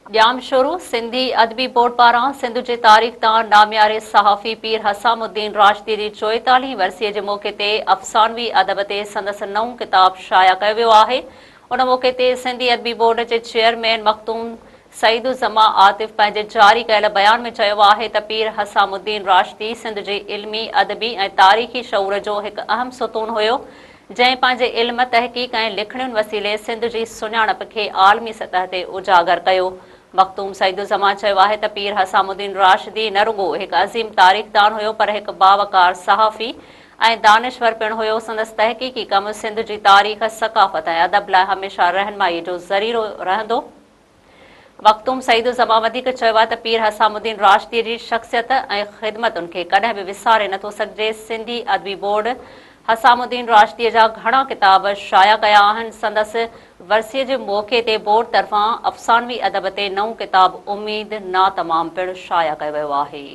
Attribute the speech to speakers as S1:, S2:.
S1: ڄامشورو، سنڌي ادبي بورڊ پاران سنڌ جي تاريخدان نامياري صحافي پير حسام الدين راشدي جي چوئيتالهين ورسيء جي موقعي تي افسانوي ادب تي سندس نئون ڪتاب شايع ڪيو ويو آهي. ان موقعي تي سنڌي ادبي بورڊ جي چيئرمين مخدوم سعيد الزمان عاطف پنهنجي جاري ڪيل بيان ۾ چيو آهي ته پير حسام الدين راشدي سنڌ جي علمي، ادبي ۽ تاريخي شعور جو هڪ اهم ستون هيو، جنهن پنهنجي علم، تحقيق ۽ لکڻين وسيلي سنڌ جي سڃاڻپ کي عالمي سطح تي اجاگر ڪيو. مخدوم سعيد الزمان چيو آهي ته پير حسام الدين راشدي نه رڳو هڪ عظيم تاريخدان هيو پر هڪ باوقار صحافي ۽ دانشور پڻ هيو، سندس تحقيقي ڪم سنڌ جي تاريخ، ثقافت ۽ ادب لاء هميشه رهنمائي جو ذريعو رهندو. مخدوم سعيد الزمان وڌيڪ چيو آهي ته پير حسام الدين راشديء جي شخصيت ۽ خدمتن کي ڪڏهن به وساري نٿو سگهجي، سنڌي ادبي بورڊ حسام الدين راشديء جا گهڻا ڪتاب شايع ڪيا آهن، سندس ورسيء جي موقعي تي بورڊ طرفان افسانوي ادب تي نئون ڪتاب اميد ناتمام پڻ شايع ڪيو ويو آهي.